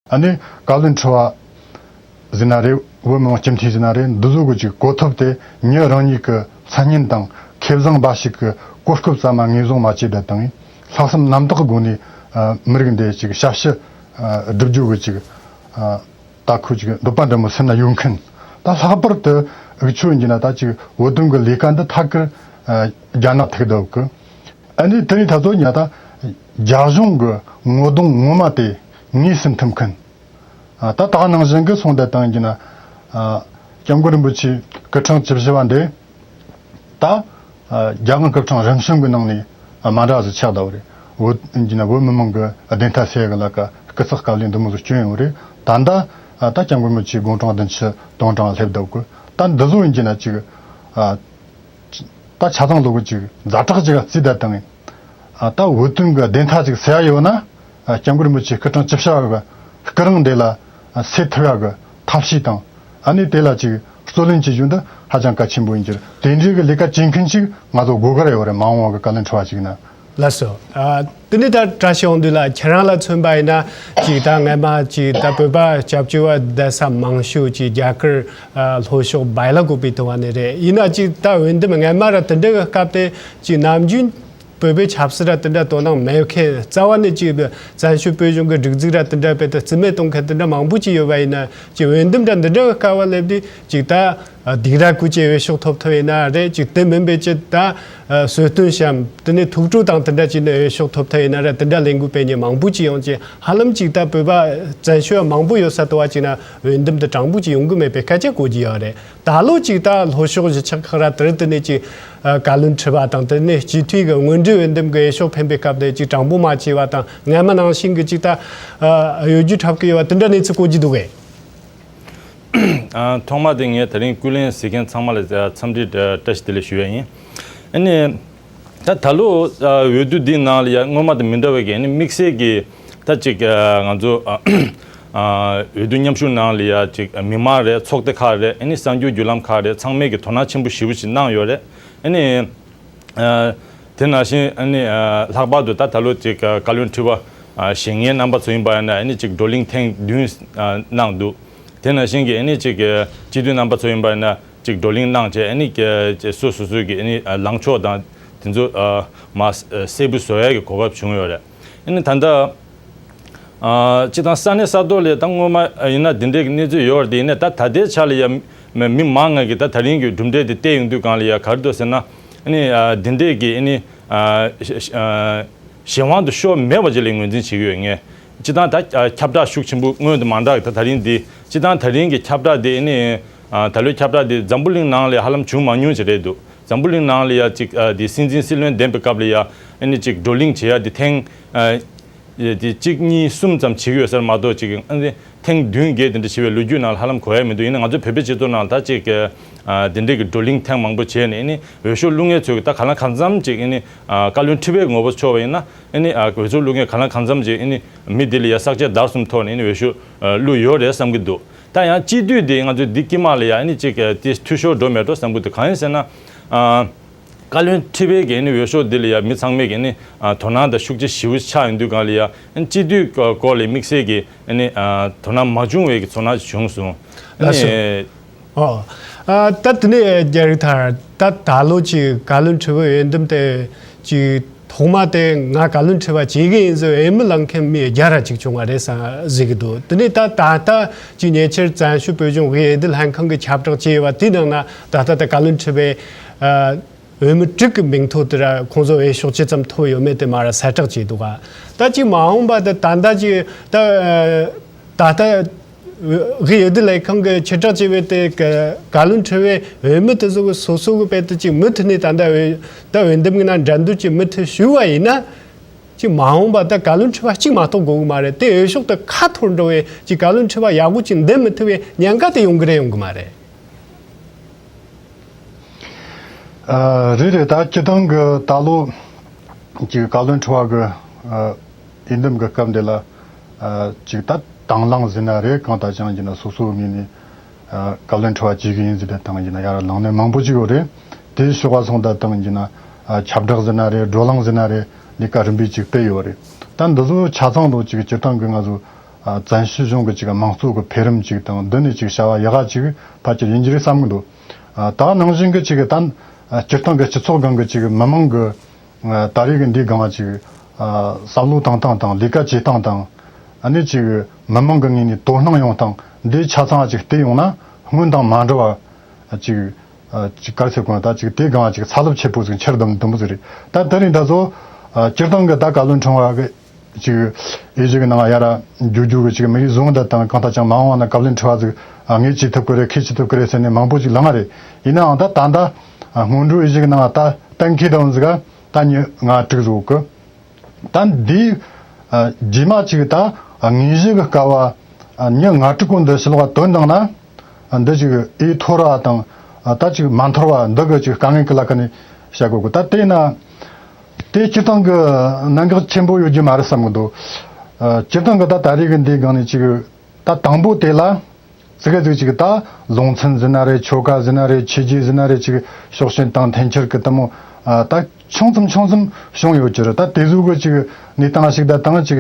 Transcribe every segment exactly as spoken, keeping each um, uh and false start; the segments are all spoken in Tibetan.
ཨ་ནི་བཀའ་བློན་ཁྲི་པ་ཟེར་ན་རེད། བོད་མི་མང་སྤྱི་འཐུས་ཟེར་ན་རེད། འདི་ཚོ་གི་ཅིག་གོ་ཐོབ་དེ་མྱི་རང་ཉིད་ཀྱི་མཚན་སྙན་དང་ཁེ་བཟང་འབའ་ཞིག་གི་གོ་སྐབས་ཙམ་མ་ངོས་བཟུང་མ་བྱས་བསྡད་བཏང་། ལྷག་བསམ་རྣམ་དག་སྒོ་ནས་ཨ་མི་རིགས་འདི་ཅིག་ཞབས་ཕྱི་ཨ་སྒྲུབ་རྒྱུ་གི་ཅིག་ཨ་ད་ཁོ་ཅིག་འདོད་པ་འདྲ་མོ་སེམས་ན་ཡོད་མཁན། ད་ལྷག་པར་དུ་འུ་ཆོ་ཡིན་གྱི་ན་ད་ཅིག་བོད་དོན་གྱི་ལས་ཀ་འདི་ཐད་ཀར་ཨ་རྒྱ་ནག་ཐུག་བསྡད་ཡོད་གི། ཨ་ནི་དེ་ནས་ད་ཚོ་ཡིན་ན་ད་རྒྱ་གཞུང་གི་ངོ་གདོང་ངོ་མ་དེ་ངོས་ཟིན་ཐུབ་མཁན། ཨ་ད་ད་ནང་བཞིན་གྱི་སོང་བསྡད་བཏང་གི་ན། ཨ་སྐྱབས་མགོན་རིན་པོ་ཆེ་སྐུ་ཕྲེང་བཅུ་བཞི་པ་འདི་ད་ཨ་རྒྱལ་དབང་སྐུ་ཕྲེང་རིམ་བྱོན་གྱི་ནང་ནས་ཨ་མ་འདྲ་ཟིག་ཆགས་བསྡད་པ་རེད། བོད་ཡིན་གྱི་ན་བོད་མི་མང་གི་བདེན་མཐའ་གསལ་གི་ལ་ཀ་སྐུ་ཚེགས་དཀའ་ལས་འདི་མོ་ཟིག་བསྐྱོན་ཡོད་རེད། ད་ད་ཨ་ད་སྐྱབས་མགོན་རིན་པོ་ཆེ་དགུང་གྲངས་བདུན་ཅུ་དོན་གྲངས་སླེབས་བསྡད་གི། ད་འདི་ཚོ་ཡིན་གྱི་ན་ཅིག་ཨ། ད་ཆ་ཚང་ལོ་གི་ཅིག་ཛ་དྲག་ཅིག་རྩིས་བསྡད་བཏང་། ཨ་ད་བོད་དོན་གི་བདེན་མཐའ་ཅིག་གསལ་ཡོད་ན། ཨ་སྐྱབས་མགོན་རིན་པོ་ཆེ་སྐུ་ཕྲེང་བཅུ་བཞི་པ་གི་སྐུ་རིང་འདི་ལ་ཨ་སེལ་ཐུབ་ཡག་གི་ཐབས་ཤེས་དང་། ཨ་ནི་དེ་ལ་ཅིག་རྩོད་ལེན་བྱེད་རྒྱུ་འདི་ཧ་ཅང་གལ་ཆེན་པོ་ཡིན་གྱི་རེད། དེ་འདྲའི་གི་ལས་ཀ་བྱེད་མཁན་ཅིག་ང་ཚོ་དགོས་གི་རེད་ཡོད་རེད། མ་འོངས་པ་གི་བཀའ་བློན་ཁྲི་པ་ཅིག་ན། ལགས་སོ། ཨ་དེ་ནས་ད་བཀྲ་ཤིས་དབང་འདུས་ལགས། ཁྱེད་རང་ལ་མཚོན་པ་ཡིན་ན་ཅིག་ད་སྔ་མ་ཅིག་ད་བོད་པ་སྐྱབས་བཅོལ་བ་བསྡད་ས་མང་ཤོས་ཅིག་རྒྱ་གར་ཨ་ལྷོ་ཕྱོགས་བྷའི་ལ་ཀོ་པའི་དུང་བ་ནས་རེད། ཡིན་ན་ཅིག་ད་འོས་འདེམས་སྔ་མ་ར་དེ་འདྲ་གི་སྐབས་དེ་ཅིག་ནམ་རྒྱུན་བོད་པའི་ཆབ་སྲིད་ར་དེ་འདྲ་དོ་སྣང་མེད་མཁན། རྩ་བ་ནས་ཅིག་བཙན་བྱོལ་བོད་གཞུང་གི་སྒྲིག་འཛུགས་ར་དེ་འདྲ་བས་ད་རྩིས་མེད་གཏོང་མཁན་དེ་འདྲ་མང་པོ་ཅིག་ཡོད་པ་ཡིན་ན། ཅིག་འོས་འདེམས་ར་འདི་འདྲ་གི་སྐབས་ལ་སླེབས་དུས་ཅིག་ད་ཨ་སྡིགས་ར་བསྐུལ་གྱི་འོས་ཤོག་ཐོབ་ཐུབ་ཡིན་ན་རེད། ཅིག་དེ་མིན་པའི་ཅིག་ད་ཨ་གསོལ་སྟོན་བཤམས། དེ་ནས་ཐུགས་སྤྲོ་དང་དེ་འདྲ་ཅིག་ནས་འོས་ཤོག་ཐོབ་ཐུབ་ཡིན་ན་རེད། དེ་འདྲ་ལས་འགུལ་སྤེལ་མཁན་མང་པོ་ཅིག་ཡོང་ཅིག་ཧ་ལམ་ཅིག་ད་བོད་པ་བཙན་བྱོལ་བ་མང་པོ་ཡོད་ས་དུ་བ་ཅིག་ན་འོས་འདེམས་དེ་དྲང་པོ་ཅིག་ཡོང་གི་མེད་པའི་སྐད་ཆ་གོ་རྒྱུ་ཡོད་རེད། ད་ལོ་ཅིག་ད་ལྷོ་ཕྱོགས་གཞིས་ཆགས་ཁག་ར་དེར་དེ་ནས་ཅིག་ཨ་བཀའ་བློན་ཁྲི་པ་དང་དེ་ནས་སྤྱི་འཐུས་ཀྱི་སྔོན་འགྲོའི་འོས་འདེམས་ཀྱི་འོས་ཤོག་འཕེན་པའི་སྐབས་དེ་ཅིག་དྲང་པོ་མ་བྱས་པ་དང་། སྔ་མ་ནང་བཞིན་གྱི་ཅིག་ད་ཨ་གཡོ་སྒྱུ་འཁྲབ་ཀྱི་ཡོད་པ་དེ་འདྲ་གནས་ཚུལ་གོ་རྒྱུ་འདུག་གས། ཨ་ཐོག་མ་དེ་ངས་ད་རིང་སྐུ་ལས་གཟིགས་མཁན་ཚང་མ་ལ་འཚམས་འདྲི་བཀྲ་ཤིས་བདེ་ལེགས་ཞུ་ཡ་ཡིན། ཨ་ནི་ད་ད་ལོ་འོས་བསྡུ་འདིའི་ནང་ལ་ཡ་སྔོན་མ་དང་མི་འདྲ་བའི་གི་ཨ་ནི་དམིགས་བསལ་གྱི་ད་ཅིག་ང་ཚོ་འོས་བསྡུ་མཉམ་ཞུགས་ནང་ལ་ཡ་ཅིག་མི་མང་རེད། ཚོགས་སྡེ་ཁག་རེད། ཨ་ནི་གསར་འགྱུར་བརྒྱུད་ལམ་ཁག་རེད། ཚང་མས་ཀྱི་དོ་སྣང་ཆེན་པོ་ཞེ་པོ་ཞིག་གནང་ཡོད་རེད། ཨ་ནི། ཨ་དེ་ནང་བཞིན་ཨ་ནི་ཨ་ལྷག་པར་དུ་ད་ད་ལོ་ཅིག་ཨ་བཀའ་བློན་ཁྲི་པ་ཨ་བཞེངས་མཁན་རྣམ་པ་ཚོ་ཡིན་པ་ཡིན་ན། ཨ་ནི་ཅིག་བགྲོ་གླེང་ཐེངས་བདུན་ཨ་གནང་འདུག་དེ་ནང་བཞིན་གྱི་ཨ་ནི་ཅིག་ཨ་སྤྱི་འཐུས་རྣམ་པ་ཚོ་ཡིན་པ་ཡིན་ན་ཅིག་བགྲོ་གླེང་གནང་བྱས། ཨ་ནི་ཀྱི་སོ་སོ་སོའི་གི་ཨ་ནི་ཨ་ལངས་ཕྱོགས་དང་དེ་ཚོ་ཨ་མར་གསལ་པོ་བཟོ་ཡ་གི་གོ་སྐབས་བྱུང་ཡོད་རེད། ཨ་ནི་ད་ལྟ། ཨ་སྤྱིར་བཏང་ས་གནས་ས་ཐོག་ལ་ད་སྔོན་མ་ཡིན་ན་འདི་འདྲའི་གནས་ཚུལ་ཡོད་རེད། དེ་ཡིན་ན་ད་ད་ལྟའི་ཆ་ལ་ཡ་མི་མང་ང་གིས་ད་ད་རིང་གི་གྲུབ་འབྲས་དེ་བལྟས་ཡོང་དུས་སྒང་ལ་ཡ་ག་རེ་འདུག་ཟེར་ན། ཨ་ནི་ཨ་འདི་འདྲའི་གི་ཨ་ནི་ཨ་གཞན་དབང་དུ་ཤོར་མེད་པ་ཅིག་ལ་ངོས་འཛིན་བྱེད་ཀྱི་ཡོད། ངས་སྤྱིར་བཏང་ད་ཨ་ཁྱབ་བསྒྲགས་ཤུགས་ཆེན་པོ་སྔོན་དུ་མ་འདྲ་གི་ད་ད་རིང་འདི་སྤྱིར་བཏང་ད་རིང་གི་ཁྱབ་བསྒྲགས་དེ་ཨ་ནི་ཨ་ད་ལོའི་ཁྱབ་བསྒྲགས་དེ་འཛམ་བུ་གླིང་ནང་ལ་ཡ་ཧ་ལམ་བྱུང་མ་མྱོང་ཅིག་རེད་འདུག་འཛམ་བུ་གླིང་ནང་ལ་ཡ་ཅིག་ཨ་དེ་སྲིད་འཛིན་སྲིད་བློན་འདེམས་པའི་སྐབས་ལ་ཡ་ཨ་ནི་ཅིག་བགྲོ་གླེང་བྱེད་ཡ་དེ་ཐེངས་ཨ། དེ་གཅིག་གཉིས་གསུམ་ཙམ་བྱེད་ཀྱི་ཡོད་ས་རེད་མ་གཏོགས། ཅིག་ཨ་ནི་ཐེངས་བདུན་བརྒྱད་དེ་འདྲ་བྱེད་པའི་ལོ་རྒྱུས་ནང་ལ་ཧ་ལམ་གོ་ཡ་མི་འདུག་ཡིན་ན་ང་ཚོ་བོད་པའི་སྤྱི་ཚོགས་ནང་ལ་ད་ཅིག་ཨ་དེ་འདྲའི་གི་བགྲོ་གླེང་ཐེངས་མང་པོ་བྱས་ནས། ཨ་ནི་འོས་ཤོག་བླུག་མཁན་ཚོས་ད་གང་ལ་གང་འཚམ་ཅིག་ཨ་ནི་ཨ་བཀའ་བློན་ཁྲི་པའི་ངོ་བོ་ཕྱོགས་པ་ཡིན་ན། ཨ་ནི་ཨ་འོས་ཤོག་བླུག་མཁན་གང་ལ་གང་འཚམ་ཅིག་ཨ་ནི་མི་དེ་ལ་ཡ་བསྲེག་བཅད་བརྡར་གསུམ་ཐོག་ནས་ཨ་ནི་འོས་ཤོག་ཨ་བླུགས་ཡོད་རེད་བསམ་གྱི་འདུག་ད་ཡང་སྤྱི་འཐུས་དེ་ང་ཚོ་འདི་དཀྱིལ་མ་ལ་ཡ་ཨ་ནི་ཅིག་ཨ་དེ་འཐུས་ཤོར་འགྲོ་མེད་འགྲོ་བསམ་གྱི་འདུག་གང་ཡིན་ཟེར་ན། ཨ། བཀའ་བློན་ཁྲི་པའི་གི་ཨ་ནི་འོས་ཤོག་འདི་ལ་ཡ་མི་ཚང་མས་གི་ཨ་ནི་ཨ་དོ་སྣང་དང་ཤུགས་རྐྱེན་ཞེ་པོ་ཆགས་ཡོང་དུས་སྒང་ལ་ཡ། ཨ་ནི་སྤྱི་འཐུས་སྐོར་ལ་དམིགས་བསལ་གི་ཨ་ནི་ཨ་དོ་སྣང་མ་བྱུང་བའི་གི་ཚོར་སྣང་ཞིག་བྱུང་སོང་། ཨ་ལགས་སོ། ནི་ཨོ། ཨ་ད་དེ་ནས་རྒྱ་རིགས་ཐར་ད་ད་ལོ་ཅིག་བཀའ་བློན་ཁྲི་པའི་འོས་འདེམས་དེ་ཅིག་ཐོག་མ་དེ་ང་བཀའ་བློན་ཁྲི་པ་བྱེད་གི་ཡིན་ཟེར་འོས་མི་ལངས་མཁན་མི་བརྒྱ་ར་ཅིག་བྱུང་བ་རེད་བསམ་ཟེར་གི་འདུག་དེ་ནས་ད་ད་ལྟ་ཅིག་ཉེ་ཆར་བཙན་བྱོལ་བོད་གཞུང་གི་འོས་བསྡུ་ལྷན་ཁང་གི་ཁྱབ་བསྒྲགས་བྱས་ཡོད་པ་དེའི་ནང་ན་ད་ལྟ་ད་བཀའ་བློན་ཁྲི་པའི་ཨ། འོས་མི་དྲུག་གི་མིང་ཐོ་དེ་ར་ཁོང་ཚོ་འོས་ཤོག་ཅི་ཙམ་ཐོབ་ཡོད་མེད་དེ་མར་གསལ་བསྒྲགས་བྱས་འདུག་ག་ད་ཅིག་མ་འོངས་པ་དེ་ད་ལྟ་ཅིག་ད་ད་ལྟ་གི་འོས་བསྡུ་ལས་ཁང་གི་ཕྱིར་བསྒྲགས་བྱས་པའི་དེ་གི་བཀའ་བློན་ཁྲི་པའི་འོས་མི་དེ་ཚོ་གི་སོ་སོ་གི་དཔེ་དེ་ཅིག་མུ་མཐུད་ནས་ད་ལྟ་འོས་ད་འོས་འདེམས་ཀྱི་ནང་འགྲན་བསྡུར་གྱི་མུ་མཐུད་ཞུགས་པ་ཡིན་ན། ཅིག་མ་འོངས་པ་ད་བཀའ་བློན་ཁྲི་པ་གཅིག་མ་གཏོགས་དགོས་གི་མ་རེད། དེ་འོས་ཤོག་དེ་ཁ་འཐོར་འགྲོ་བའི་ཅིག་བཀའ་བློན་ཁྲི་པ་ཡག་པོ་ཅིག་འདེམས་མི་ཐུབ་པའི་ཉེན་ཁ་དེ་ཡོང་གི་རེད་ཡོང་གི་མ་རེད། ཨ། རེད་རེད། ད་སྤྱི་བཏང་གི་ད་ལོ་ཅིག་བཀའ་བློན་ཁྲི་པ་གི་ཨ་འོས་འདེམས་གི་སྐབས་འདི་ལ་ཨ་ཅིག་ད་དང་བླངས་ཟེར་ན་རེད། གང་ལྟར་ཀྱང་ཡིན་ན་སོ་སོའི་ངོས་ནས་ཨ་བཀའ་བློན་ཁྲི་པ་བྱེད་གི་ཡིན་ཟེར་ཏེ་བཏང་ཡིན་ན་ཡར་ལངས་ནས་མང་པོ་ཅིག་ཡོད་རེད། དེའི་ཕྱོགས་ལ་སོང་ད་བཏང་ཡིན་ན་ཨ་ཁྱབ་བསྒྲགས་ཟེར་ན་རེད། བགྲོ་གླེང་ཟེར་ན་རེད། ལས་ཀ་རིམ་པས་ཅིག་སྤེལ་ཡོད་རེད། ད་འདི་ཚོ་ཆ་ཚང་ལོ་ཅིག་སྤྱིར་བཏང་གི་ང་ཚོ་ ཨ། བཙན་བྱོལ་གཞུང་གི་ཅིག་དམངས་གཙོ་གི་འཕེལ་རིམ་ཅིག་དང་འདི་ནས་ཅིག་བྱ་བ་ཡག་ག་ཅིག་ཕལ་ཆེར་ཡིན་རྒྱུ་རེད་བསམ་གི་འདུག་ཨ། ད་ནང་བཞིན་གི་ཅིག་ད་སྤྱིར་བཏང་གི་སྤྱི་ཚོགས་སྒང་གི་ཅིག་མི་མང་གི་ཨ། ད་རེས་ཀྱི་འདིའི་སྒང་ཅིག་ཨ། བསམ་བློ་བཏང་སྟངས་དང་ལས་ཀ་བྱེད་སྟངས་དང་། ཨ་ནི་ཅིག་མི་མང་གི་ངོས་ནས་དོ་སྣང་ཡོང་སྟངས་འདི་ཆ་ཚང་ཅིག་བལྟས་ཡོང་ན་སྔོན་དང་མ་འདྲ་བ་ཅིག་ཨ། ཅིག་ག་རེ་ཟེར་དགོས་ན། ད་ཅིག་དེའི་སྒང་ཅིག་ཚ་རླབས་ཆེ་པོ་ཟིག་འཁྱེར་བསྡད་བསྡད་པ་ཟིག་རེད། ད་དེ་རིང་ད་གཟོད་ཨ། སྤྱིར་བཏང་གི་ད་བཀའ་བློན་ཁྲི་པ་གི་ཅིག་དབྱེ་གཞི་གི་ནང་ཡར་འགྱོ་རྒྱུ་གི་ཅིག་མི་རིགས་བཟོ་འདྲ་དང་། གང་ལྟར་ཀྱང་མ་འོངས་པ་ན་བཀའ་བློན་ཁྲི་པ་ཟིག་ཨ། ངས་བྱེད་ཐུབ་ཀྱི་རེད། ཁོས་བྱེད་ཐུབ་ཀྱི་རེད་ཟེར་ནས་མང་པོ་ཅིག་ལངས་རེད། ཡིན་ནའང་ད་ད་ད་ཨ། སྔོན་འགྲོའི་དབྱེ་གཞི་གི་ནང་ད་གཏན་འཁེལ་བསྡད་པ་ཟིག་ག་ད་མྱི་ལྔ་དྲུག་ཟིག་ཡོད་གི། ད་འདིའི་ཨ། རྗེས་མ་ཅིག་ད་ཨ། དངོས་གཞི་གི་སྐབས་ཨ། མྱི་ལྔ་དྲུག་གོ་འདི་ཕྱི་ལོགས་བཏོན་བཏང་ན། ཨ། འདི་ཅིག་འོས་འཐོར་བ་དང་། ཨ། ད་ཅིག་མ་འཐོར་བ་འདི་གི་ཅིག་དཀའ་ངལ་གི་ལ་ཁ་ནས་བཤད་དགོས་གི། ད་དེས་ན་དེ་སྤྱིར་བཏང་གི་གནད་འགག་ཆེན་པོ་ཡོད་རྒྱུ་མ་རེད་བསམ་གི་འདུག་ཨ། སྤྱིར་བཏང་གི་ད་ད་རེས་གི་འདིའི་སྒང་ནས་ཅིག་ད་དང་པོ་དེ་ལ་ཙི་གེ་ཙིག་ཅིག་ད་ལུང་ཚན་ཟེར་ན་རེད། ཆོལ་ཁ་ཟེར་ན་རེད། ཆོས་བརྒྱུད་ཟེར་ན་རེད། ཅིག་ཕྱོགས་ཞེན་དང་འཐེན་འཁྱེར་གི་དེ་མོ། ཨ། ད་ཆུང་ཙམ་ཆུང་ཙམ་བྱུང་ཡོད་རྒྱུ་རེད། ད་དེ་ཟུག་གི་ཅིག་གནས་སྟངས་ཤིག་ད་དང་ཅིག་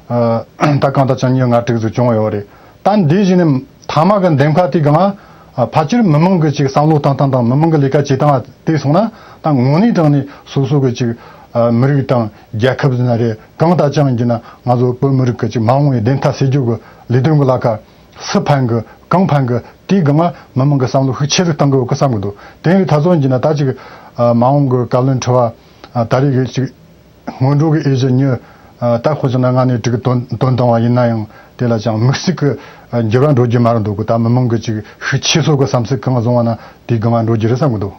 ཨ། ད་གང་ལྟར་ཀྱང་མྱི་ལྔ་དྲུག་ཟིག་བྱུང་ཡོད་རེད། ད་འདི་བཞིན་ནི་མཐའ་མ་གི་འདེམས་ཁ་དེ་སྒང་ཨ། ཕལ་ཆེར་མི་མང་གི་ཅིག་བསམ་བློ་བཏང་སྟངས་དང་མི་མང་གི་ལས་ཀ་བྱེད་སྟངས་ལ་བལྟས་སོང་ན། ད་དངོས་གནས་དྲང་ནས་སོ་སོ་གི་ཅིག་ཨ། མི་རིགས་དང་རྒྱལ་ཁབ་ཟེར་ན་རེད། གང་ལྟར་ཀྱང་ཡིན་རྒྱུ་ན་ང་ཚོ་བོད་མི་རིགས་ཀྱི་ཅིག་མ་འོངས་པའི་བདེན་མཐའ་གསལ་རྒྱུ་གི་ལས་དོན་གི་ལ་ཁ་སུ་ཕན་གི་གང་ཕན་གི་དེའི་སྒང་ང་མི་མང་གི་བསམ་བློ་ཤུགས་ཆེ་ཟིག་གཏང་གི་ཡོད་གི་བསམ་གི་འདུག་དེ་ཡིན་དུས་ད་གཟོད་ཡིན་རྒྱུ་ན་ད་ཅིག་ཨ། མ་འོངས་གི་བཀའ་བློན་ཁྲི་པ་ཨ། ད་རེས་གི་ཅིག་སྔོན་འགྲོ་གི་དབྱེ་གཞི་མྱི་ཨ། ད་དཔེ་བཞག་ན་ལྔ་ནས་དྲུག་གི་བཏོན་བཏོན་བཏང་བ་ཡིན་ན་ཡང་། དེ་ལ་ཅང་དམིགས་བསལ་གི་ཨ། འགྱུར་བ་འགྲོ་རྒྱུ་མ་རེད་འདུག་གི། ད་མི་མང་གི་ཅིག་ཤུགས་ཆེ་ཤོས་གི་བསམ་ཚུལ་གང་བཟུང་བ་ན་དེའི་སྒང་ང་འགྲོ་རྒྱུ་རེད་བསམ་གི་འདུག་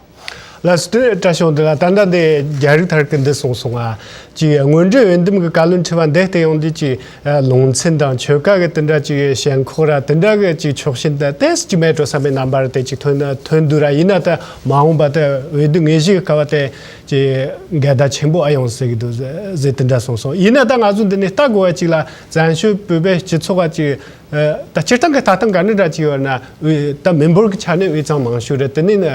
ལགས་སོ། དེ་བཀྲ་ཤིས་བདེ་ལེགས། ད་ལྟ་འདི་རྒྱ་རིགས་ཐར་གི་འདི་གསུངས་སོང་ང་། ཅིག་སྔོན་འགྲོའི་འོས་འདེམས་གི་བཀའ་བློན་ཁྲི་པ་འདི་བལྟས་ཡོང་དུས་ཅིག་ཨ། ལུང་ཚན་དང་ཆོལ་ཁ་གི་དེ་འདྲ་ཅིག་ཞེན་ཁོག་ར་དེ་འདྲ་གི་ཅིག་ཕྱོགས་ཞེན་དེ་ཏོག་ཙམ་ཅིག་མེད་འགྲོ་བསམ་པའི་རྣམ་པ་རེ་དེ་ཅིག་ཐོན་ཐོན་འདུག་ར། ཡིན་ན་ད་མ་འོངས་པ་དེ་འོས་བསྡུ་དངོས་གཞི་གི་སྐབས་དེ་ཅིག་འགལ་ཟླ་ཆེན་པོ་ཨེ་ཡོང་སྲིད་གི་འདུག་ཟེར་དེ་འདྲ་གསུངས་སོང་། ཡིན་ན་ད་ང་ཚོ་འདི་ནས་ལྟ་དགོས་པ་ཅིག་ལ། བཙན་བྱོལ་བོད་པའི་སྤྱི་ཚོགས་ཀ་ཅིག་ཨ། ད་སྤྱིར་བཏང་གི་ལྟ་སྟངས་ག་འདྲ་འདྲ་ཅིག་ཡོད་ན། འོས་ད་མི་འབོར་གྱི་ཆ་ནས་འོས་གཙང་མང་ཤོས་རེད། དེ་ནས་ནི་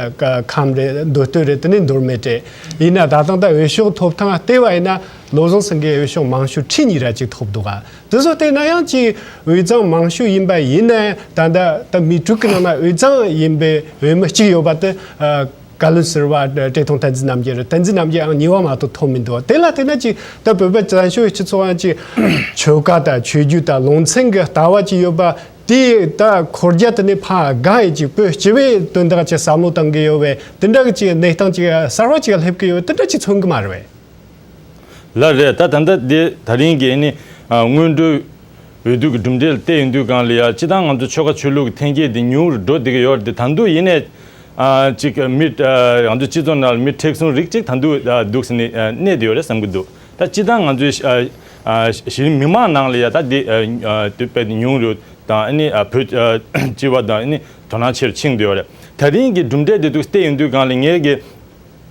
ཁམས་རེད། མདོ་སྟོད་རེད། དེ་ནས་མདོ་སྨད་རེད། ཡིན་ན་ད་ཐེངས་ད་འོས་ཤོག་ཐོབ་ཐང་བལྟས་པ་ཡིན་ན་བློ་བཟང་སེང་གེ་འོས་ཤོག་མང་ཤོས་ཁྲི་གཉིས་ར་ཅིག་ཐོབ་འདུག་ག་དེ་ཚོ་བལྟས་ན་ཡང་ཅིག་འོས་གཙང་མང་ཤོས་ཡིན་པ་ཡིན་ན་ཡང་། ད་ད་ད་མི་དྲུག་གི་ནང་ན་འོས་གཙང་ཡིན་པའི་འོས་མི་གཅིག་ཡོད་པ་དེ། ཨ། བཀའ་བློན་ཟུར་པ་བཀྲས་མཐོང་བསྟན་འཛིན་རྣམ་རྒྱལ་རེད། བསྟན་འཛིན་རྣམ་རྒྱལ་ཡང་གཉིས་པ་མ་གཏོགས་ཐོབ་མི་འདུག་དེ་ལ་བལྟས་ན་ཅིག་ད་བོད་པ་བཙན་བྱོལ་སྤྱི་ཚོགས་ཡང་ཅིག་ཆོལ་ཁ་དང་ཆོས་བརྒྱུད་དང་ལུང་ཚན་གྱི་ལྟ་བ་ཅིག་ཡོད་པ་དེ། ད་འཁོར་རྒྱ་དེ་ནས་ཕར་འགག་ཡས་ཅིག་བོད་སྤྱི་པའི་དོན་དག་ཅིག་བསམ་བློ་བཏང་གི་ཡོད་པའི་དེ་འདྲ་གི་ཅིག་གནས་སྟངས་ཅིག་གསར་བ་ཅིག་སླེབས་ཀྱི་ཡོད་དེ་འདྲ་ཅིག་མཚོན་གི་མ་རེད་པས། ལགས་རེད། ད་ད་ལྟ་དེ་ད་རིང་གི་ཨ་ནི་ཨ། སྔོན་འགྲོའི་འོས་བསྡུ་གི་གྲུབ་འབྲས་ལ་བལྟས་ཡོང་དུས་སྒང་ལ་ཡ། སྤྱིར་བཏང་ང་ཚོ་ཆོལ་ཁ་ཆོས་ལུགས་ཀྱི་འཐེན་འཁྱེར་དེ་ཉུང་རུ་འགྲོ་བསྡད་ཀྱི་ཡོད་རེད་དེ། ད་དུང་ཡིན་ནའི་ཨ། ཅིག་མི་ཨ། ང་ཚོ་སྤྱི་ཚོགས་ནང་ལ་མི་མཁྲེགས་བཟུང་རིགས་ཅིག་ད་དུང་ཨ། འདུག་སེ་ནི་ཨ། གནས་བསྡད་ཡོད་རེད་བསམ་གྱི་འདུག་ད་སྤྱིར་བཏང་ང་ཚོའི་ཨ། ཨ། གཞི་རིམ་མི་མང་ནང་ལ་ཡ། ད་དེ་ཨ། ཨ། དེ་དཔེ་ཉུང་རུ་དང་ཨ་ནི་ཨ། བོད་ཨ། སྤྱི་པ་དང་ཨ་ནི་དོ་སྣང་ཆེ་རུ་ཕྱིན་བསྡད་ཡོད་རེད། ད་རིང་གི་གྲུབ་འབྲས་དེ་འདུག་བལྟས་ཡོང་དུས་སྒང་ལ་ངས་གི་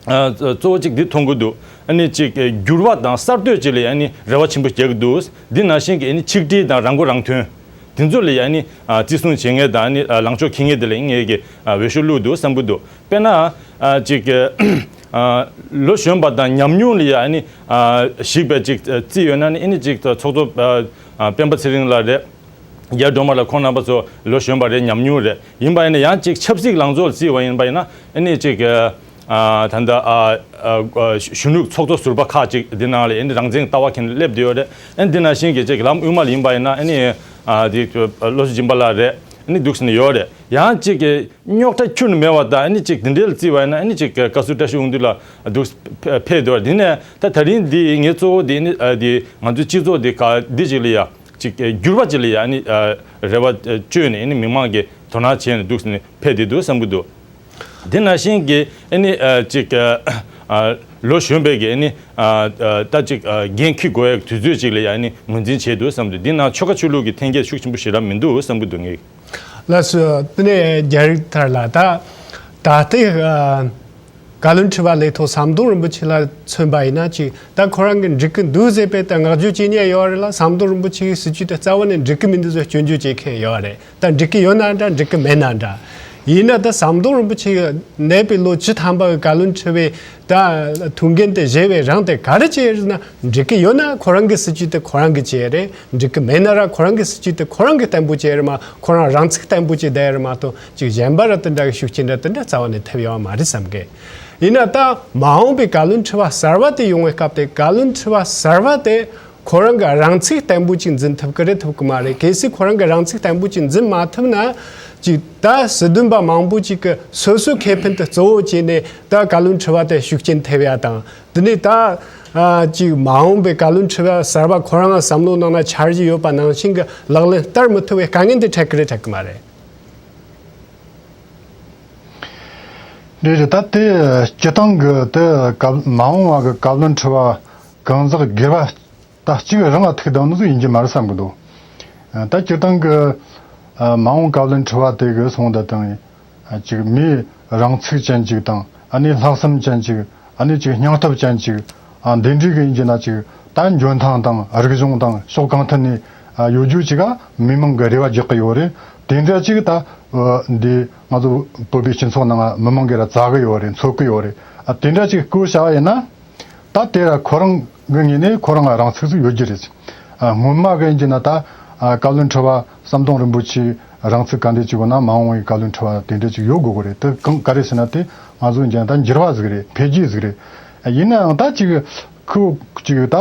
ཨ། གཙོ་བོ་གཅིག་འདི་མཐོང་གི་འདུག་ཨ་ནི་གཅིག་འགྱུར་བ་དང་གསར་གཏོད་བཅས་ལ་ཨ་ནི་རེ་བ་ཆེན་པོ་རྒྱག་གི་འདུག་འདི་ནང་བཞིན་གྱི་ཨ་ནི་ཆིག་སྒྲིལ་དང་རང་མགོ་རང་ཐོན། དེ་ཚོ་ལ་ཨ་ནི་ཨ། བརྩི་སྲུང་བྱེད་མཁན་དང་ཨ་ནི་ཨ། ལངས་ཕྱོགས་འཁྱེར་མཁན་དེ་ལ་ངས་ཀྱི་ཨ། འོས་ཤོག་བླུགས་འདུག་བསམ་གྱི་འདུག་དཔེར་ན་ཨ། གཅིག་ཨ། ལོ་གཞོན་པ་དང་ཉམས་མྱོང་ལ་ཨ་ནི་ཨ། གཞིགས་པའི་གཅིག་ཨ། རྩིས་ཡོད་ན་ནི་ཨ་ནི་གཅིག་ཚོགས་གཙོ་ཨ། སྤེན་པ་ཚེ་རིང་ལགས་རེད། རྒྱ་སྒྲོལ་མ་ལགས་ཁོང་རྣམ་པ་ཚོ་ལོ་གཞོན་པ་རེད། ཉམས་མྱོང་རེད། ཡིན་པ་ཡིན་ན་ཡང་གཅིག་ཆབ་སྲིད་ལངས་ཕྱོགས་ལ་བརྩིས་པ་ཡིན་པ་ཡིན་ན་ཨ་ནི་གཅིག་ཨ། ད་ལྟ་ཨ། ཨ། གཞོན་ནུ་ཚོགས་གཙོ་ཟུར་པ་ཁག་ཅིག་འདི་ནང་ལ་ཨ་ནི་རང་བཙན་ལྟ་བ་འཁྱེར་ནས་སླེབས་བསྡད་ཡོད་རེད། ཨ་ནི་འདི་ནང་བཞིན་གྱི་གཅིག་ལམ་དབུ་མ་ལ་ཡིན་པ་ཡིན་ན་ཨ་ནི་ཨ། དེ་བློ་བཟང་སྦྱིན་པ་ལགས་རེད། ཨ་ནི་འདུག་སེ་ནི་ཡོད་རེད། ཡང་གཅིག་གི་རྙོག་དྲ་ཁྱོན་ནས་མེད་པ་དང་ཨ་ནི་གཅིག་འདི་འདྲའི་ལ་བརྩིས་པ་ཡིན་ན་ཨ་ནི་གཅིག་བཀའ་ཟུར་བཀྲ་ཤིས་དབང་འདུས་ལགས་འདུག་ཕེབས་བསྡད་ཡོད་རེད། དེ་ནས་ད་ད་རིང་འདི་ངའི་གཙོ་བོ་འདི་ནི་ཨ། འདི་ང་ཚོའི་སྤྱི་ཚོགས་འདི་ག་འདི་ཅིག་ལ་ཡ། ཅིག་འགྱུར་བ་ཅིག་ལ་ཡ་ནི་ཨ། རེ་བ་བཅོལ་ནས་ནི་མི་མང་གིས་དོ་སྣང་བྱས་ནས་འདུག་སེ་ནི་ཕེབས་བསྡད་འདུག་བསམ་གྱི་འདུག་དེ་ནང་བཞིན་གྱི་ཨ་ནི་ཨ། ཅིག་ཨ། ལོ་གཞོན་པའི་གི་ཨ་ནི་ཨ། ད་ཅིག་ཨ། འགན་འཁྱེར་དགོས་ཡ་དུས་ཚོད་ཅིག་ལ་ཡ་ནི་ངོས་འཛིན་བྱས་འདུག་བསམ་གྱི་འདུག་དེ་ནང་ཆོལ་ཁ་ཆོས་ལུགས་ཀྱི་འཐེན་འཁྱེར་ཤུགས་ཆེན་པོ་ཞེ་དྲག་མི་འདུག་བསམ་གྱི་འདུག་ངས། ལགས་སོ། དེ་ནས་རྒྱ་རིགས་ཐར་ལགས། ད་ད་ལྟའི་ཨ། བཀའ་བློན་ཁྲི་པ་ལས་ཐོག་ཟམ་གདོང་རིན་པོ་ཆེ་ལ་མཚོན་པ་ཡིན་ན་ཅིག་ད་ཁོ་རང་གི་འགྲིག་གི་འདུག་ཟེར་པའི་ད་བསྔགས་བརྗོད་བྱེད་མཁན་ཡོད་རེད་ལ། ཟམ་གདོང་རིན་པོ་ཆེ་གི་སྲིད་བྱུས་དེ་རྩ་བ་ནས་འགྲིག་གི་མི་འདུག་ཟེར་སྐྱོན་བརྗོད་བྱེད་མཁན་ཡོད་རེད། ད་འགྲིག་གི་ཡོད་ན་འདྲ། འགྲིག་གི་མེད་ན་འདྲ། ཡིན་ན་ད་ཟམ་གདོང་རིན་པོ་ཆེ་གནས་པའི་ལོ་བཅུ་ཐམ་པ་གི་བཀའ་བློན་ཁྲི་པའི་ད་ཐུགས་འགན་དེ་བཞེས་པའི་རིང་དེ་ག་རེ་བྱས་ཡོད་ན། འགྲིག་གི་ཡོད་ན་ཁོ་རང་གི་སྲིད་ཇུས་དེ་ཁོ་རང་གི་བྱས་རེད། འགྲིག་གི་མེད་ན་ར་ཁོ་རང་གི་སྲིད་ཇུས་དེ་ཁོ་རང་གི་བརྟན་པོ་བྱས་རེད་མ། ཁོ་རང་རང་ཚུགས་བརྟན་པོ་བྱས་བསྡད་རེད་མ་གཏོགས། ཅིག་གཞན་པ་ར་དེ་འདྲ་གི་ཤུགས་རྐྱེན་འདྲ་དེ་འདྲ་རྩ་བ་ནས་ཐེབས་ཡོད་མ་རེད་བསམ་གི། ཡིན་ན་ད་མ་འོངས་པའི་བཀའ་བློན་ཁྲི་པ་གསར་པ་དེ་ཡོང་བའི་སྐབས་དེ་བཀའ་བློན་ཁྲི་པ་གསར་པ་དེ་ཁོ་རང་གི་རང་ཚུགས་བརྟན་པོ་ཅིག་འཛིན་ཐུབ་ཀྱི་རེད་ཐུབ་ཀྱི་མ་རེད། གལ་སྲིད་ཁོ་རང་གི་རང་ཚུགས་བརྟན་པོ་ཅིག་འཛིན་མ་ཐུབ་ན། ཅིག་ད་སྲིད་དོན་པ་མང་པོ་ཅིག་གི་སོ་སོའི་ཁེ་ཕན་དེ་གཙོ་བོ་བྱས་ནས་ད་བཀའ་བློན་ཁྲི་པ་དེ་ཤུགས་རྐྱེན་ཐེབས་ཡ་དང་། དེ་ནས་ད་ཨ་ཅིག་མ་འོངས་པའི་བཀའ་བློན་ཁྲི་པ་གསར་པ་ཁོ་རང་བསམ་བློ་ནང་ན་འཆར་གཞི་ཡོད་པ་ནང་བཞིན་གྱི་ལག་ལེན་བསྟར་མི་ཐུབ་པའི་དཀའ་ངལ་འདི་འཕྲད་ཀྱི་རེད་འཕྲད་ཀྱི་མ་རེད། རེད་རེད། ད་དེ་སྤྱི་བཏང་གི་དེ་བཀའ་མ་འོངས་པ་གི་བཀའ་བློན་ཁྲི་པ་གང་ཟག་སྒེར་པ་ད་གཅིག་རང་ལ་ཐུག་བསྡད་ནི་ཟིག་ཡིན་གྱི་མ་རེད་བསམ་གི་འདུག་ད་སྤྱིར་བཏང་གི་ཨ་མ་འོངས་བཀའ་བློན་ཁྲི་པ་དེ་གི་སོང་ད་དང་ཨ་ཅིག་མིའི་རང་ཚུགས་ཅན་ཅིག་དང་ཨ་ནི་ལྷག་བསམ་ཅན་ཅིག་ཨ་ནི་ཅིག་སྙིང་སྟོབས་ཅན་ཅིག་ཨ་འདི་འདྲའི་གི་ཡིན་གྱི་ན་ཅིག་ད་འཇོན་ཐང་དང་རིག་གཞུང་དང་ཕྱོགས་གང་ཐད་ནས་ཨ་ཡོད་རྒྱུ་ཅིག་ག་མི་མང་གི་རེ་བ་རྒྱག་གི་ཡོད་རེད། དེ་འདྲ་ཅིག་ད་ཨ་འདི་ང་ཚོ་བོད་པའི་སྤྱི་ཚོགས་ནང་མི་མང་གི་ར་བཙལ་གི་ཡོད་རེད། འཚོལ་གི་ཡོད་རེད། ཨ་དེ་འདྲ་ཅིག་བསྐོས་བྱ་བ་ཡིན་ན། ད་དེ་ར་ཁོ་རང་གི་ངོས་ནས་ཁོ་རང་ལ་རང་ཚུགས་སུ་ཡོད་རྒྱུ་རེད། ཨ་སྔོན་མ་གི་ཡིན་གྱི་ན་ད་ཨ་བཀའ་བློན་ཁྲི་པ་ཟམ་གདོང་རིན་པོ་ཆེ་རང་ཚུགས་ག་འདྲ་ཅིག་ཡོད་ན་མ་འོངས་པའི་བཀའ་བློན་ཁྲི་པ་དེ་འདྲ་ཅིག་ཡོད་དགོས་གི་རེད། དེ་གང་ག་རེ་ཟེར་ན་དེ་ང་ཚོ་ཡིན་གྱི་ན་ད་འགྱུར་བ་ཟིག་རེད། འཕེལ་རྒྱས་ཟིག་རེད། ཡིན་ནའང་ད་ཅིག་ཁོ་ཅིག་ད་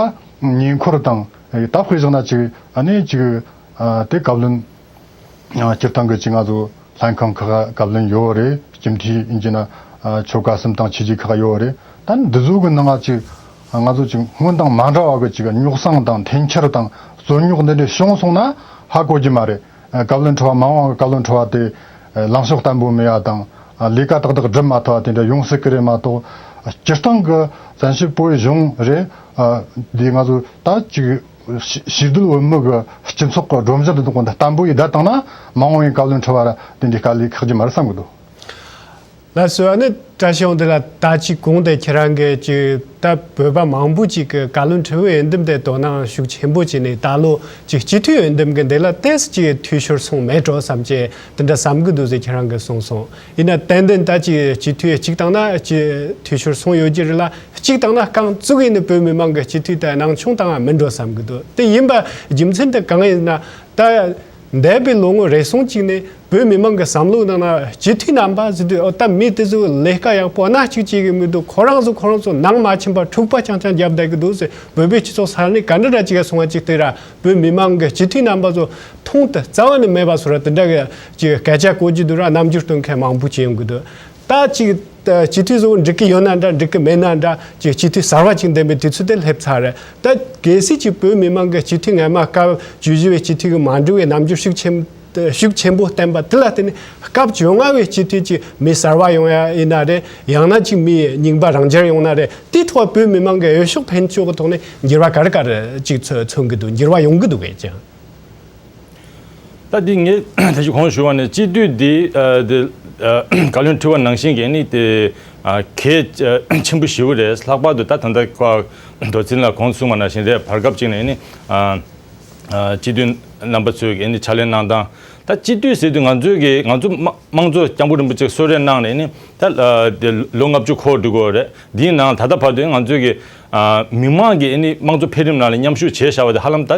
ཉེ་འཁོར་དང་ད་དཔེ་བཞག་ན་ཅིག་ཨ་ནི་ཅིག་ཨ་དེ་བཀའ་བློན། ཨ་སྤྱིར་བཏང་གི་ཅིག་ང་ཚོ་ལྷན་ཁང་ཁག་བཀའ་བློན་ཡོད་རེད། སྤྱི་འཐུས་ཡིན་གྱི་ན་ཨ་ཆོལ་ཁ་གསུམ་དང་ཆོས་བརྒྱུད་ཁག་ཡོད་རེད། ད་འདི་ཚོ་གི་ནང་ང་ཅིག་ང་ཚོ་ཅིག་སྔོན་དང་མ་འདྲ་བ་གི་ཅིག་རྙོག་གསང་དང་འཐེན་འཁྱེར་དང་རྩོད་རྙོག་འདི་འདྲ་བྱུང་སོང་ན་ཧ་གོ་རྒྱུ་མ་རེད། ཨ་བཀའ་བློན་ཁྲི་པ་མ་འོངས་བཀའ་བློན་ཁྲི་པ་དེ་ཨ་ལངས་ཕྱོགས་བརྟན་པོ་མེད་ཡ་དང་ཨ་ལས་ཀ་ཏག་ཏག་སྒྲུབ་མ་ཐུབ་པ་དེ་འདྲ་ཡོང་སྲིད་གི་རེད་མ་གཏོགས། སྤྱིར་བཏང་གི་བཙན་བྱོལ་བོད་གཞུང་རེད། ཨ་འདི་ང་ཚོ་ད་ཅིག་ཕྱི་ཕྱི་སྡོད་བོད་མི་གི་སྤྱི་ཚོགས་ཀྱི་སྒྲོམ་གཞི་འདི་དག་ད་བརྟན་པོ་ཡིས་བསྡད་བཏང་ན་མ་འོངས་པའི་བཀའ་བློན་ཁྲི་པ་ར་དེ་འདྲའི་དཀའ་ལས་ཁག་རྒྱུ་མ་རེད་བསམ་གི་འདུག་ལགས་སོ། ཨ་ནི་བཀྲ་ཤིས་འོང་དེ་ལ་ད་ཅིག་གོང་དེ་ཁྱེད་རང་གིས་ཅིག་ད་བོད་པ་མང་པོ་ཅིག་གི་བཀའ་བློན་ཁྲི་པའི་འོས་འདེམས་དེ་དོ་སྣང་ཤུགས་ཆེན་པོ་བྱས་ནས་ད་ལོ་ཅིག་སྤྱི་འཐུས་འོས་འདེམས་གི་འདི་ལ་ཏོག་ཙམ་ཅིག་འཐུས་ཤོར་སོང་མེད་འགྲོ་བསམ་གྱི་དེ་འདྲ་བསམ་གི་འདུག་ཟེར་ཁྱེད་རང་གིས་གསུངས་སོང་། ཡིན་ན་ཏན་ཏན་ད་ཅིག་སྤྱི་འཐུས་གཅིག་བཏང་ན་ཅིག་འཐུས་ཤོར་སོང་ཡོད་ཀྱི་རེད་ལ། གཅིག་བཏང་ན་རྐང་བཙུགས་ཡིན་ནི་བོད་མི་མང་གི་སྤྱི་འཐུས་དེ་སྣང་ཆུང་བཏང་བ་མིན་འགྲོ་བསམ་གི་འདུག་དེ་ཡིན་པ་རྒྱུ་མཚན་དེ་གང་ཡིན་ན། ད་འདས་པའི་ལོ་ངོ་རེ་ཟུང་གཅིག་ནས་བོད་མི་མང་གི་བསམ་བློའི་ནང་ན་སྤྱི་འཐུས་རྣམ་པ་ཟེར་དུས་ཨོ་ད་མི་དེ་ཚོ་ལས་ཀ་ཡག་པོ་སྣ་གཅིག་བྱེད་གི་མི་འདུག་ཁོ་རང་ཚོ་ཁོ་རང་ཚོ་ནང་མ་ཕྱིན་པར་འཁྲུག་པ་རྐྱང་རྐྱང་བརྒྱབ་བསྡད་གི་འདུག་ཟེར། བོད་པའི་སྤྱི་ཚོགས་ས་གནས་ག་འདྲ་འདྲ་ཅིག་ག་སོང་བ་ཅིག་དེ་ར་བོད་མི་མང་གི་སྤྱི་འཐུས་རྣམ་པ་ཚོ་མཐོང་དུ་རྩ་བ་ནས་མེད་པ་བཟོ་ར་དེ་འདྲ་གི་ཅིག་སྐད་ཆ་གོ་རྒྱུ་འདུག་ར། རྣམ་འགྱུར་སྟོན་མཁན་མང་པོ་ཅིག་ཡོང་གི་འདུག་ད་ཅིག་ད་སྤྱི་འཐུས་ཚོ་འགྲིག་གི་ཡོད་ན་འདྲ། འགྲིག་གི་མེད་ན་འདྲ། ཅིག་སྤྱི་འཐུས་གསར་བ་ཅིག་འདེམས་པའི་དུས་ཚོད་དེ་སླེབས་ཚར་རེད། ད་གལ་སྲིད་ཅིག་བོད་མི་མང་གི་སྤྱི་འཐུས་སྔ་མ་སྐབས་བཅུ་བཞི་བའི་སྤྱི་འཐུས་ཀྱི་མ་འགྲོ་བའི་རྣམ་འགྱུར་ཤུགས་ཆེན་ཤུགས་ཆེན་པོ་བསྟན་པ་དེ་ལ་བརྟེན་ནས་སྐབས་བཅོ་ལྔ་བའི་སྤྱི་འཐུས་ཀྱི་མི་གསར་བ་ཡོང་ཡ་ཡིན་ན་རེད། ཡང་ན་ཅིག་མི་རྙིང་པ་རང་འཇགས་ཡོང་ན་རེད། དེའི་ཐོག་བོད་མི་མང་གི་འོས་ཤོག་འཕེན་ཕྱོགས་ཀྱི་ཐོག་ནས་འགྱུར་བ་ག་རེ་ག་རེ་ཅིག་མཚོན་མཚོན་གི་འདུག་འགྱུར་བ་ཡོང་གི་འདུག་གས་ཀྱང་། ད་འདི་ངས་ད་ཅི་གོང་ཞུས་པ་ནས་སྤྱི་འཐུས་འདི་ཨ་འདི་ཨ་བཀའ་བློན་ཁྲི་པ་ནང་བཞིན་གྱི་ནི་དེ་ཨ་གལ་ཨ་ཆེན་པོ་ཞེ་པོ་རེད། ལྷག་པར་དུ་ད་ད་ལྟ་ཀ་རྡོ་རྩིན་ལགས་གོང་གསུངས་པ་ནང་བཞིན་རེད། བར་སྐབས་ཅིག་ནས་ནི་ཨ་ཨ་སྤྱི་འཐུས་རྣམ་པ་ཚོས་ཀྱི་ནི་ཕྱག་ལས་གནང་སྟངས། ད་སྤྱི་འཐུས་ཟེར་དུས་ང་ཚོས་ཀྱི་ང་ཚོ་དམངས་དམངས་གཙོ་སྐྱབས་མགོན་རིན་པོ་ཆེ་གསོལ་རས་གནང་ནས་ནི་ད་ཨ་དེ་ལོ་ལྔ་བཅུ་འཁོར་འགྲོ་གི་ཡོད་རེད། འདིའི་ནང་ད་ལྟ་བར་དུ་ང་ཚོས་ཀྱི་ཨ་མི་མང་གིས་ནི་དམངས་གཙོ་འཕེལ་རིམ་ནང་ལ་མཉམ་ཞུགས་བྱས་བཞག་པ་དེ་ཧ་ལམ་ད་ཨ་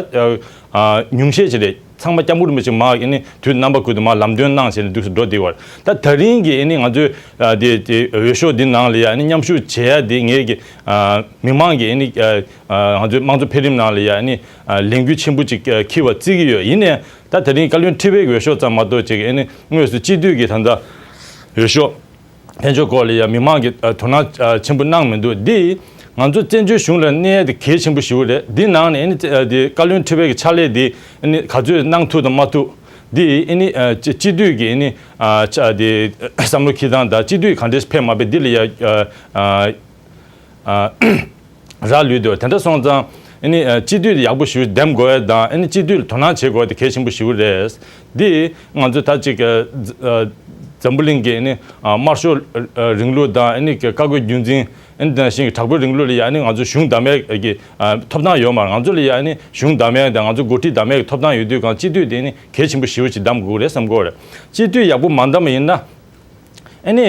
ཨ་ཉུང་ཤས་ཅིག་རེད། ཚང་མ་སྐྱབས་མགོན་རིན་པོ་ཆེ་མར་ཨེ་ནི་དུས་རྣམ་པ་ཀུན་ཏུ་མར་ལམ་སྟོན་གནང་བྱས་ནས་འདུག་སེ་འགྲོ་བསྡད་ཡོད་རེད། ད་ད་རིང་གི་ཨེ་ནི་ང་ཚོའི་ཨ་དེ་དེ་འོས་ཤོག་འདི་ནང་ལ་ཡ་ཨེ་ནི་མཉམ་ཞུགས་བྱེད་ཡ་དེ་ངས་ཀྱི་ཨ་མི་མང་གི་ཨེ་ནི་ཨ་ཨ་ང་ཚོའི་དམངས་གཙོ་འཕེལ་རིམ་ནང་ལ་ཡ་ཨེ་ནི་ཨ་ལས་འགུལ་ཆེན་པོ་ཅིག་ཨ་འཁྱེར་བ་བརྩི་གི་ཡོད། ཡིན་ནའི་ད་ད་རིང་བཀའ་བློན་ཁྲི་པའི་འོས་ཤོག་ཙམ་མ་གཏོགས་ཅིག་ཨེ་ནི་དངོས་སུ་སྤྱི་འཐུས་ཀྱི་ད་ལྟ་འོས་ཤོག་འཕེན་ཕྱོགས་སྐོར་ལ་ཡང་མི་མང་གིས་ཨ་དོ་སྣང་ཨ་ཆེན་པོ་གནང་མི་འདུག་འདི་ང་ཚོ་བཙན་བྱོལ་གཞུང་ལ་གནས་དེ་གལ་ཆེན་པོ་ཞིག་རེད། འདི་ནང་ནས་ཨ་ནི་ཨ་དེ་བཀའ་བློན་ཁྲི་པའི་གི་ཕྱག་ལས་དེ་ཨ་ནི་ག་ཚོད་གནང་ཐུབ་དང་མ་ཐུབ་འདི་ཨ་ནི་ཨ་སྤྱི་སྤྱི་འཐུས་ཀྱི་ཨ་ནི་ཨ་ཕྱག་དེ་བསམ་བློ་འཁྱེར་སྟངས་དང་སྤྱི་འཐུས་ག་འདྲས་ཕེབས་མ་ཕེབས་འདི་ལ་ཡ་ཨ་ཨ་ཨ་རག་ལུས་འདུག་དེ་འདྲ་སོང་ཙང་ཨ་ནི་ཨ་སྤྱི་འཐུས་དེ་ཡག་པོ་ཞིག་འདེམས་དགོས་ཡ་དང་ཨ་ནི་སྤྱི་འཐུས་ལ་དོ་སྣང་བྱེད་དགོས་དེ་གལ་ཆེན་པོ་ཞིག་རེད། འདི་ང་ཚོས་ད་ཅིག་ཨ་འཛམ་བུ་གླིང་གི་ཨ་ནི་ཨ་དམར་ཤོག་ཨ་རིང་ལུགས་དང་ཨ་ནི་བཀའ་བཀོད་རྒྱུད་འཛིན་ཨ་ནི་དེ་ནང་བཞིན་གྱི་དྲག་པོའི་རིང་ལུགས་ལ་ཡ་ཨ་ནི་ང་ཚོ་གཞུང་བདམས་ཡས་ཀྱི་ཨ་ཐོབ་ཐང་ཡོད་མ་རེད། ང་ཚོ་ལ་ཡ་ཨ་ནི་གཞུང་བདམས་ཡས་དང་ང་ཚོ་འགོ་ཁྲིད་བདམས་ཡས་ཀྱི་ཐོབ་ཐང་ཡོད་དུས་གང་སྤྱི་འཐུས་དེ་ནི་གལ་ཆེན་པོ་ཞེ་པོ་ཅིག་གདམ་དགོས་རེད་བསམ་གྱི་ཡོད་རེད། སྤྱི་འཐུས་ཡག་པོ་མ་གདམ་པ་ཡིན་ན། ཨ་ནི།